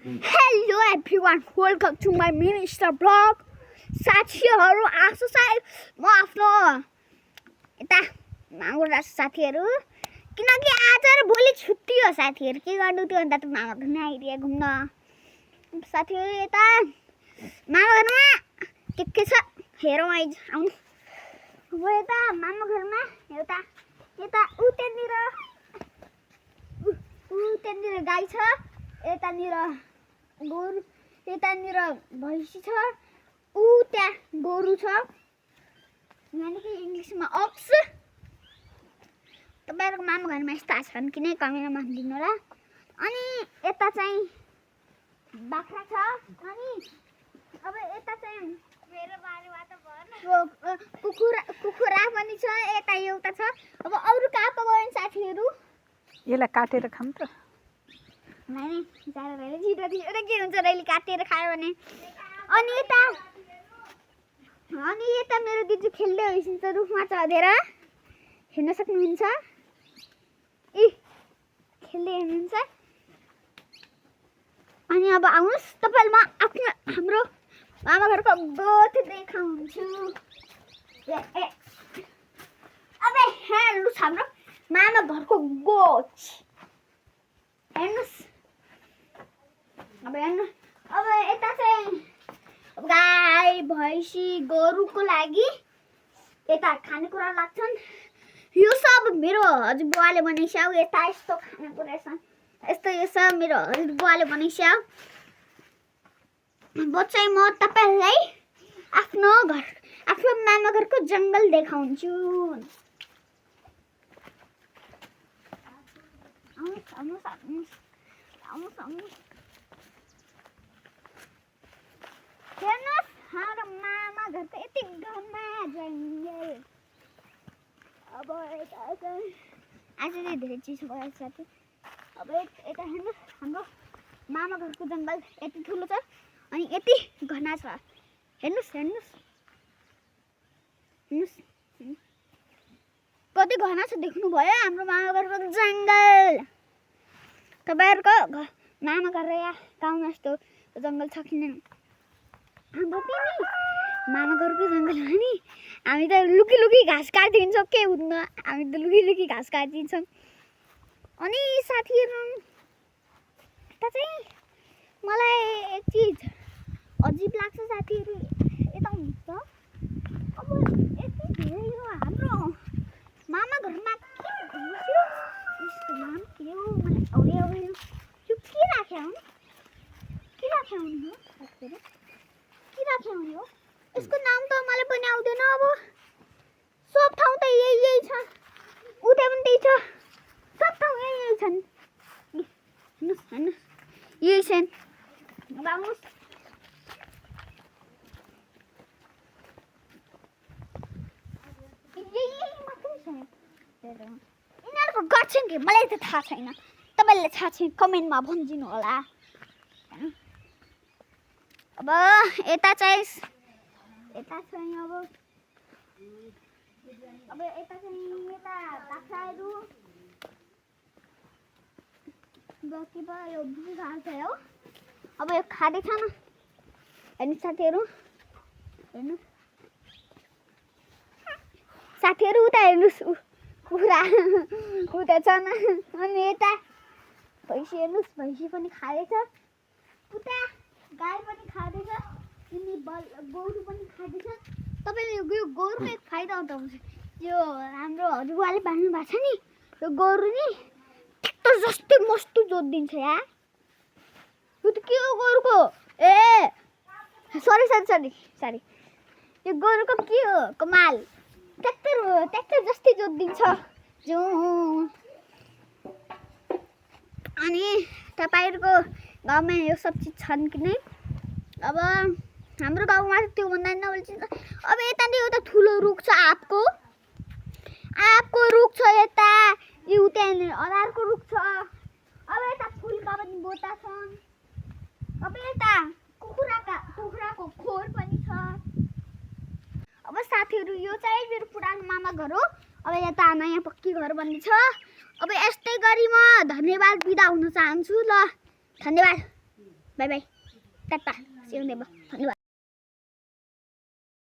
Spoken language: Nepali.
Hello everyone, welcome to my minister blog. साथीहरू आजु सायद म आफ्नो यता मामा साथीहरू किनकि आज र भोलि छुट्टी हो साथीहरू के गर्नु त्यो अन्त मामा घरमा आइदिए घुम्न साथीहरू यता मामा घरमा के छ हेरौँ आउनु अब यता मामा घरमा एउटा यता उतेनिर गाई छ यतानिर गोरु यतानिर भैँसी छ त्यहाँ गोरु छ यानि इङ्ग्लिसमा अक्स तपाईँहरूको मामा घरमा यस्ता छन् कि नै कमेन्टमा भनिदिनु होला अनि यता चाहिँ बाख्रा छ अनि अब यता चाहिँ मेरो बारीमा त कुखुरा पनि छ यता एउटा छ अब अरू कहाँ पकाउनु साथीहरू यसलाई काटेर खाऊँ त नहीं छिटो के हुन्छ रैली काटेर खायो भने अनि यता मेरो दिदी खेल्दै होइसिन्छ रुखमा चढेर हेर्न सक्नुहुन्छ खेल्दै हेर्नुहुन्छ अनि अब आउनुहोस् तपाईँलाई म हाम्रो मामा घरको गोठ देखाउँछु अब हेर्नुहोस् हाम्रो मामा घरको गोठ हेर्नुहोस् अब यता चाहिँ गाई भैँसी गोरुको लागि यता खानेकुरा लाग्छन् यो सब मेरो हजुरबुवाले बनाइस्याउ यता यस्तो खानेकुरा छ यस्तो यो सब मेरो हजुरबुवाले बनाइस्याउ अब चाहिँ म तपाईँलाई आफ्नो मामा घरको जङ्गल देखाउँछु हेर्नुहोस् हाम्रो मामा घरको यति घरमा जङ्गल अब यता चाहिँ आज चाहिँ धेरै चिसो भयो साथी अब यता हेर्नुहोस् हाम्रो मामा घरको जङ्गल यति ठुलो छ अनि यति घना छ हेर्नुहोस् कति घना छ देख्नुभयो हाम्रो मामा घरको जङ्गल तपाईँहरूको मामा घर या गाउँमा यस्तो जङ्गल छ किन हाम्रो पनि मामा घरको जङ्गल हो नि हामी त लुकी घाँस काटिदिन्छौँ के हुन्न हामी त लुकी घाँस काटिदिन्छौँ अनि साथीहरू यता चाहिँ मलाई एक चिज अजिब लाग्छ साथीहरू यता हुन्छ अब यति धेरै यो हाम्रो मामा घरमा के घुस्यो यसको नाम के हो मलाई आउने यो के राख्या हुन् साथीहरू के राख्या हुने हो यसको नाम त मलाई पनि आउँदैन अब सब ठाउँ त यही छ उता पनि त्यही छ सब ठाउँ यही छन् हेर्नुहोस् यही छन् अब आउनुहोस् यिनीहरूको गर्छन् कि मलाई त थाहा छैन तपाईँले थाहा छैन कमेन्टमा भनिदिनु होला अब यता चाहिँ यता बाख्राहरू बाँकी भयो यो बुझी घाँस हो अब यो खाँदैछ न हेर्नु साथीहरू उता हेर्नुहोस् कुखुरा उता छ न अनि यता भैँसी हेर्नुहोस् भैँसी पनि खाँदैछ उता गाई पनि खाँदैछ अनि गोरु पनि खाँदैछ तपाईँले यो गोरुको एक फाइदा उठाउँछ यो हाम्रो हजुरबुवाले पाल्नु भएको छ नि यो गोरु नि ट्र्याक्टर जस्तै मस्तो जोतिदिन्छ या यो त के हो गोरुको सरी यो गोरुको के हो कमाल ट्र्याक्टर जस्तै जोतिदिन्छ अनि तपाईँहरूको गाउँमा यो सब चिज छन् कि नै अब हाम्रो गाउँमा त्यो भन्दा नबोल्छ अब यतानिर एउटा ठुलो रुख छ आँपको रुख छ यता यो त्यहाँनिर अनारको रुख छ अब यता फुलका पनि बोटा छन् अब यता कुखुराको खोर पनि छ अब साथीहरू यो चाहिँ मेरो पुरानो मामा घर हो अब यता नयाँ पक्की घर बन्ने छ अब यस्तै गरी म धन्यवाद बिदा हुन चाहन्छु ल धन्यवाद। बाई बाई टाटा सिउँदै भयो धन्यवाद